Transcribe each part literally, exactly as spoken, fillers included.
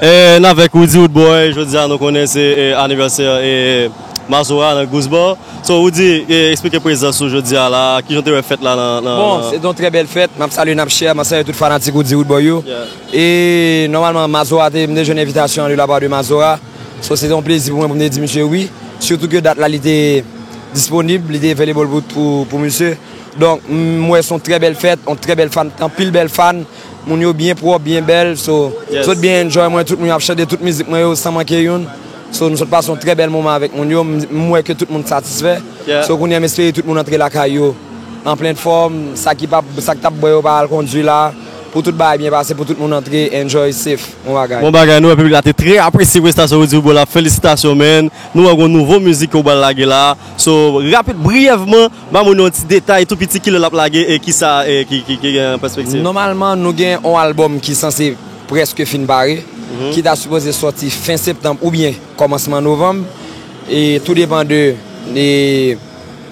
E, n avèk Roody Roodboy, jodi a nou konnen se e, anivèsè e, Mazora nan Goose Bar. So, Roody, e, eksplike prezans ou jodi a la, kijan w te wè fèt la nan, nan, Bon, nan- se te yon trè bèl fèt. M ap salye Napcher, m ap salye tout fanatik Roody Roodboy yo. Yeah. E nòmalman, Mazora te, m te jwenn envitasyon an de la part de Mazora. So, se te yon plezi pou mwen pou m te di misye wi. Sitou ke dat la li te disponib, li te available pou, pou, pou misye. Donk, m wè se yon trè bèl fèt, yon trè bèl fan, anpil bèl fan. Moun yo byen pwòp, byen bèl. So, Yes. zot byen enjoy mwen, tout moun yo ap chante tout mizik mwen yo san manke youn. So, nou sot pase yon trè bèl moman avèk moun yo. M, m wè ke tout moun satisfè. Yeah. So, kounye a m espere tout moun antre lakay yo an plen fòm. Sa ki pa, sa ki t ap bwè yo pa al kondui la. Pou tout bagay byen pase, pou tout moun antre, enjoy, safe. Bon bagay. Bon bagay, nou wè piblik la te trè apresye prestasyon Roody Roodboy la. Felisitasyon, man. Nou wè gon nouvo mizik ke w pral lage la. So, rapid, briyèvman, ba moun yon ti detay tou piti kilè l ap lage e kisa e ki, ki, ki gen an pèspektiv. Nòmalman, nou gen yon albòm ki sanse prèske fin pare, ki ta sipoze sòti fen septanm oubyen kòmansman novanm. E tou depann de, de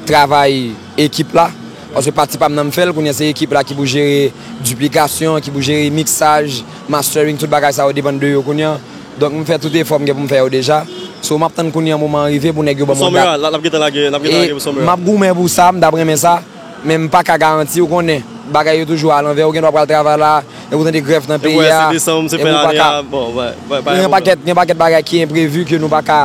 travay ekip la. Paske pati pa m nan m fè l, kounye a se ekip la ki pou jere diplikasyon, ki pou jere miksaj, mastering, tout bagay sa yo depann de yo kounye a. Donk m fè tout efò m gen pou m fè yo deja. So m ap tann kounye a moman an rive pou nèg yo ban m yon Summer dat. a, l ap gentan lage, l ap gentan E lage pou Summer m a. Ap goumen pou sa, m t ap renmen sa. Men m pa ka garanti, ou konnen, bagay yo toujou a lanvè, ou gen dwa pral travay la, epi w tande grèv nan Epi peyi a, se desanm, se epi fen w pa ane ka. A, bon, wè, wè, pa Gen gen pakèt, gen pakèt bagay ki enprevi ke nou pa ka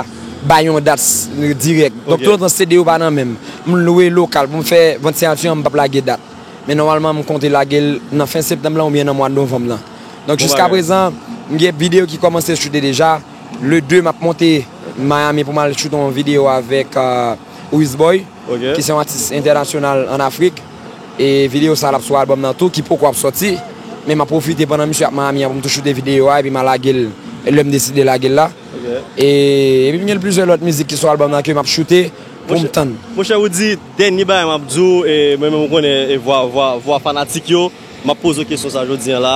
bay yon dat s- dirèk. Donk, Ok. toutotan C D yo pa nan men m, m lwe lokal pou m fè vant siyati an, m p ap lage dat. Men nòmalman, m konte lage l nan fen septanm lan oubyen nan mwa novanm lan. Donk, Bon jiska bagay. Prezan, m gen videyo ki kòmanse choute deja. Le de, m ap monte Miami pou m al choute yon videyo avèk euh, Wizboy, Ok. ki se yon atis entènasyonal an Afrik. E videyo sa l ap sou albòm nan tou, ki poko ap sòti. Men m ap pwofite pandan misye ap Miami an pou m tou choute videyo a, epi m a lage l lè m deside lage l la. Ok. E, epi m gen plizyè lòt mizik ki sou albòm nan ke m ap choute pou m tann. Monchè Roody, dènye bagay m ap di w, e mwen menm ou konnen e vwa, vwa, vwa fanatik yo, m ap poze w kesyon sa jodi an la.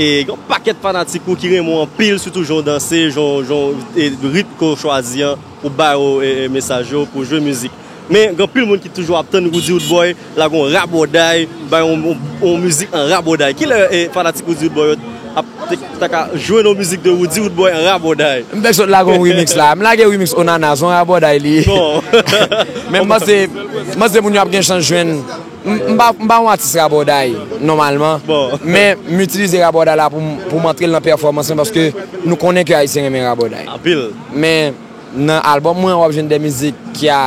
E gen yon pakèt fanatik ou ki renmen w anpil, sitou jan w danse, jan w- jan w- e ritm ke w chwazi an pou bay yo e, e mesaj yo, pou jwe mizik. Men gen anpil moun ki toujou ap tann Roody Roodboy lage yon rabòday, bay yon, yon, yon mizik an rabòday. Kilè e fanatik Roody Roodboy yo ap te, ta ka jwenn yon mizik de Roody Roodboy an rabòday? M fèk sot lage yon remix la. M lage remix Onana, se yon rabòday li ye. Bon. Men m panse, m panse moun yo ap gen chans jwenn. M m pa m pa yon atis rabòday, nòmalman. Bon. Men m itilize rabòday la pou m- pou m antre l nan pèfòmans mwen, paske nou konnen ke Ayisyen renmen rabòday. Anpil. Men nan albòm mwen, w ap jwenn de mizik ki a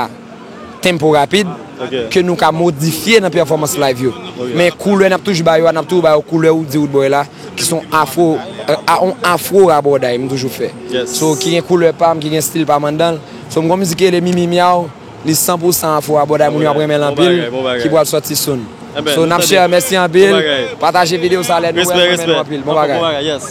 tempo rapid, Ok. ke nou ka modifye nan pèfòmans live yo. Ok. Men koulè n ap toujou ba yo a, n ap toujou ba yo koulè Roody Roodboy la, ki se yon afro, euh, a- yon afro rabòday m toujou fè. Yes. So, ki gen koulè pa m, ki gen stil pa m anndan l. So, m gon mizik ki rele Mimi Miaw, li san pou san afro rabòday, moun yo ap renmen l Bon anpil, bagay, bon bagay. ki pral sòti soon. Eben, So, nou Napcher, tande. mèsi anpil. Bon bagay. Pataje videyo sa lè nou Respè, wè, renmen nou respè. anpil. Bon Bon bagay. bagay, yes.